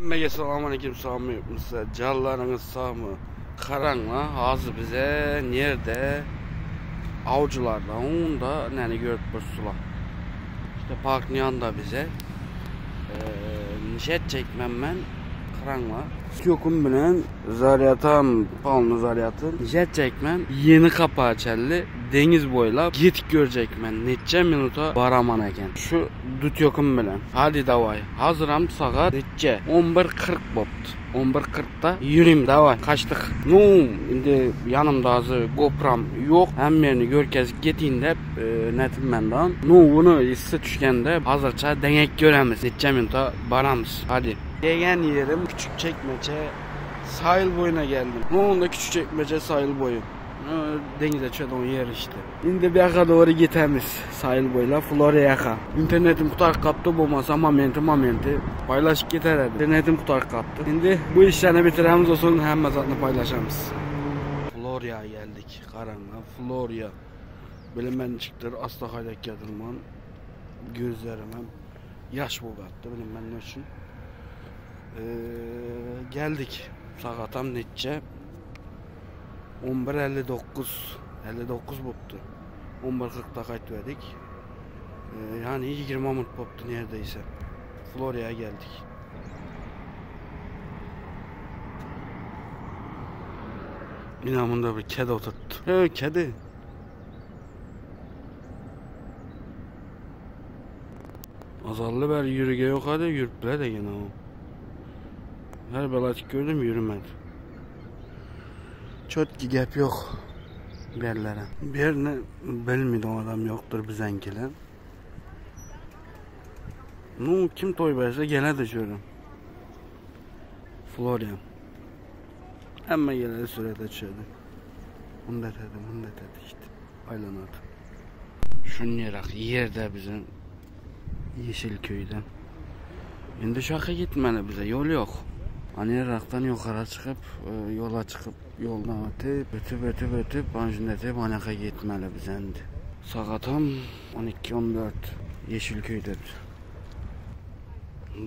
Hemmege salam aleyküm sagmy ýokmysa janlaryňyz sagmy garaňla hazir bize nerde awjylarda onda näni görüp dursular işte parkyň ýanynda bize nişet çekmem men garaňla Ýokum bilen zarýatam polny zarýaty nişet çekmem ýeni gapa çenli deňiz boýlap ýetip görjek men neçe minuta baraman eken şu Dutýokum bilen. Hadi daway. Hazyram sagat neçe? On bir 40 bopdy. On bir kyrkda ýürim daway. Kaçdyk. Nu, indi ýanymda azy GoPro'm ýok. Hemmerini görkezip getin dep netim mendan. Nu, bunu ysy düşgende hazyrça deňek göremiz. Neçe minuta baramyz. Hadi. Degen ýerim Küçükçekmece sahil boýuna geldim. Nu, onda Küçükçekmece sahil boýu. Deňize çödüň ýeri işte. Indi bäka dogry gitemiz. Sahil boýlap Floriýaka. Internetim gutaryp gapdy bolmasa momenti momenti paýlaşyp giter edim. Internetim gutaryp gapdy. Indi bu işlerini bitiremiz o soň hemme zatny paýlaşamyz. Floriýa geldik. Garaňa Floriýa. Bilinmän niçikdir asta haýdak ýadyrman gözlerimem ýaş bolup ýatdy bilinmän ne üçin. Geldik. Sagatam neçe? 11.59 59 bopdy. 11.40-da gaýtyp edik. Yani 20 minut bopdy neredeyse. Florya'ya geldik. Yine bunda bir kedi oturttu. He kedi. Azallı beri yürüge yok hadi yürüp bile de gene o. Her belaçık gördüm yürümedi. Çotki gep yok bir yerlere. Bir yerine bilmedi o adam yoktur bizenkiler. Nu kim toy verse gene de şöyle. Florian. Hemen geledi sürede düşerdi. Bunu da dedi, bunu da dedi işte. Aylanardı. Şunyarak yerde bizim Yeşilköy'den. Indi şaka gitmeli bize yol yok. Hani Irak'tan yukarı çıkıp e, yola çıkıp yoldan ötüp ötüp ötüp ötüp anjunetip anaka gitmeli bize indi. Saat tam 12.14 Yeşilköy'de biz.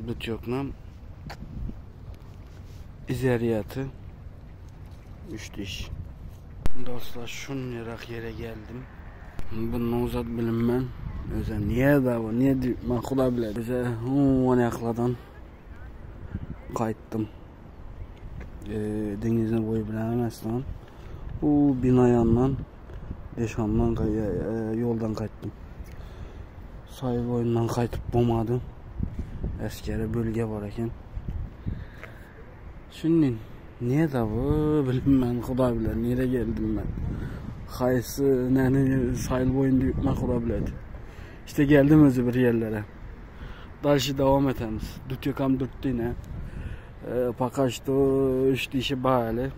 Bütyoknam İzeriyatı 3 diş. Dostlar şunyarak yere geldim. Bunu uzat bilinmem. Öze niye da bu niye ben Xuda bile. Bize onu yakladan qayıtdım. E, denizin boyu bilemez lan. Bu bina yanından Beşandan e, yoldan qayıtdım. Sahil boyundan qayıtıp bulmadım. Eskeri bölge var eken. Şimdi niye da bu bilinmem Xuda bilir. Nereye geldim ben? Qaysı nəni sahil boyunda yutmaq Xuda bilir. İşte geldim özü bir yerlere. Дальше devam etemiz. Dut yakam dürttü yine. Ee, пока что üç dişi bağlı.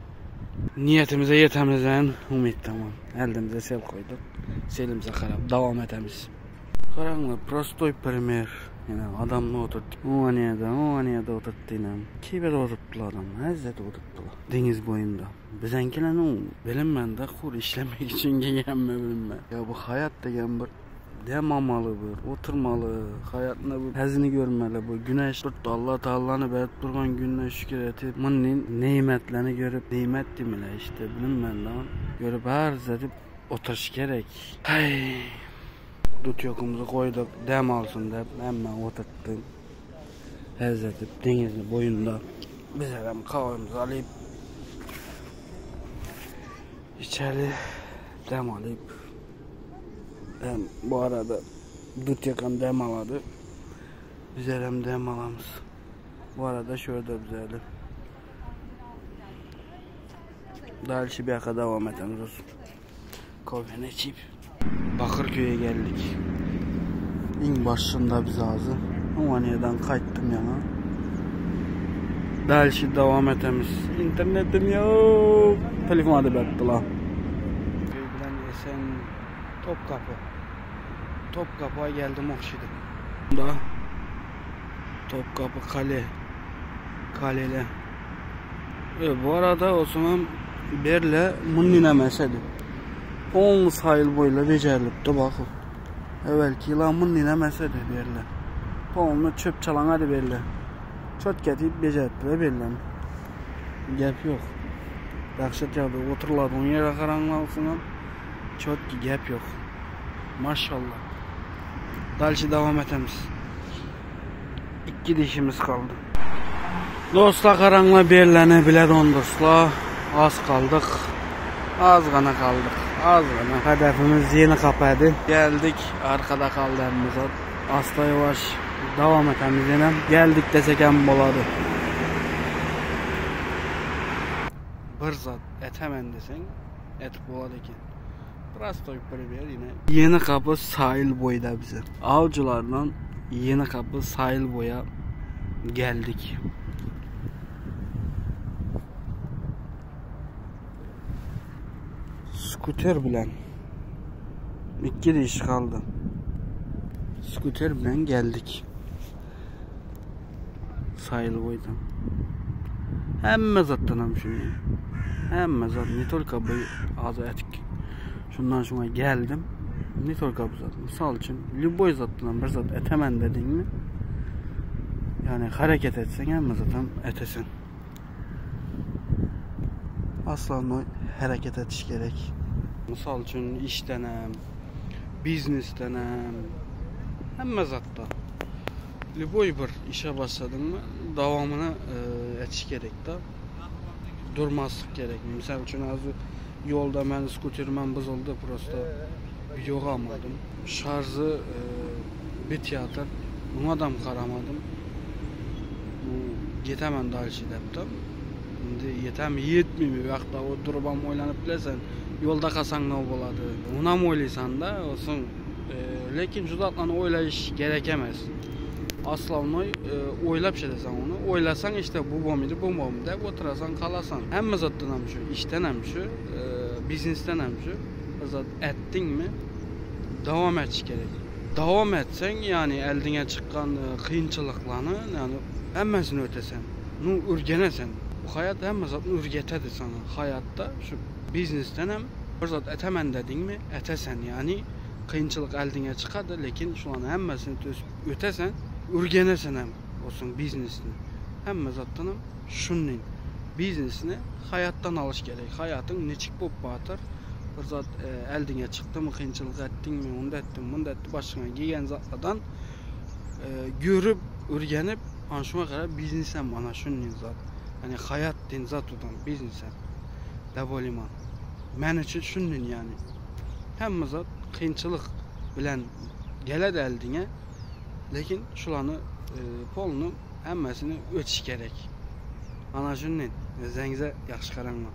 Niyetimize yetemizden umid tamam. Eldimize sel koyduk. Selimize qarab devam etemiz. Qaranglar, простой пример. Yine adamны oturttu. O aniyada, o aniyada oturttu yine. Kibir oturttular adam. Lezzet oturttular. Deniz boyunda. Bizankilarni bilinmanda qo'l işlemek için kelganmi bilinmem. Ya bu hayat degan bir dem almalı bu, oturmalı, hayatını bu hazini görmeli bu. Güneş tuttu Allah Teala'nı berip durgan gününe şükür etip bunun nimetlerini görüp nimet demeli işte bilinmem lan. Görüp her edip oturuş gerek. Hey. Dut yokumuzu koyduk dem alsın dep hemen oturttum. Hezretip denizin boyunda biz hem kahvemizi alıp içeri dem alıp hem bu arada dut yakan dem aladı. Biz hem dem alamız. Bu arada şurada güzeldi. Daha işi bir yaka devam edemiz olsun. Kahveni içip Bakırköy'e geldik. İn başında biz ağzı. Umaniyeden kayıttım yana. Daha işi devam etemiz. İnternetim yok. Telefon adı berdi la. Bilen Esen Topkapı. Topkapı'ya geldim okşidim. Da Topkapı Kale. Kalele. E, bu arada o zaman berle munnin emesedi. 10 sahil boyla becerilipdi bakın. Evvelki yılan munnin emesedi berle. Polnu çöp çalan hadi berle. Çotkä diýip bejeripdiler bellem. Gep ýok. Dahşat ýagdaý oturyladygyň ýere garaňlasyňam çotki gep ýok. Maşallah. Dalşi dowam etemiz. Ikki dişimiz kaldy. Dostlar garaňla berlene bile dondursa az kaldyk. Az gana kaldyk. Az gana. Hedefimiz yeni kapaydı. Geldik. Arkada kaldı hemmimiz. Asta yavaş devam etemiz yine. Geldik desek hem boladı. Bir zat etemen desen etip bolady eken. Prostoy primer yine. Yeni kapı sahil boyda bize. Avcılardan yeni kapı sahil boya geldik. Skuter bilen. Ikki diş kaldı. Skuter bilen geldik. Sahil boydan. Hemme zatdan hem şunu. Hemme zat ne tolka bu az etik. Şundan şuna geldim. Ne tolka bu zat. Misal için любой zatdan bir zat etemen dedin mi? Yani hareket etsen hemme zaten etesen. Aslan hareket etiş gerek. Misal için işten hem, biznesten hem, hemme zatda. Любой bir işe başladın mı davamını e, etiş gerek da. Durmazlık gerek. Misal için az yolda men skuterim bozuldu prosto video almadım. Şarjı e, bit yatar. Buna da qaramadım. Bu yetemen дальше debdi. Şimdi yetem yetmiyor bu yoqda o durup ham o'ylanib bilasan. Yo'lda qolsang nima bo'ladi? Uni ham o'ylaysan da, olsun. E, lekin shu zatlarni o'ylash kerak emas. Основной e, o'ylab ishlasan uni. O'ylasang işte bu bo'lmaydi, bu bo'lmaydi deb o'tirasan, qolasan. Hamma zatdan ham shu, ishdan ham shu, e, biznesdan ham shu. Bir zat etdingmi, davom etish kerak. Davom etsang, ya'ni oldinga chiqqan e, qiyinchiliklarni, ya'ni hammasini o'tasan. Nu o'rganasan. Bu hayot hamma zotni o'rgatadi sana. Hayotda shu biznesdan ham bir zot etaman dedingmi, etasan, ya'ni qiyinchilik oldinga chiqadi, lekin shularni hammasini to'sib o'tasan, o'rganasan ham olsun biznesni. Hamma zotdan ham shunday biznesni hayotdan olish kerak. Hayoting nechik bo'lib botir, bir zot e, oldinga chiqdimi, qiyinchilik etdingmi, unda etdim, bunda etdi, boshingga kelgan zotlardan e, ko'rib, o'rganib, ana shunga qarab biznes ham ana shunday zot. Ya'ni hayot den zot udan biznes ham deb o'ylayman. Men uchun shunday ya'ni. Hamma zot qiyinchilik bilan keladi oldinga, lekin shularni e, polni hammasini o'tish kerak. Ana shunday. O'zingizga yaxshi qaranglar.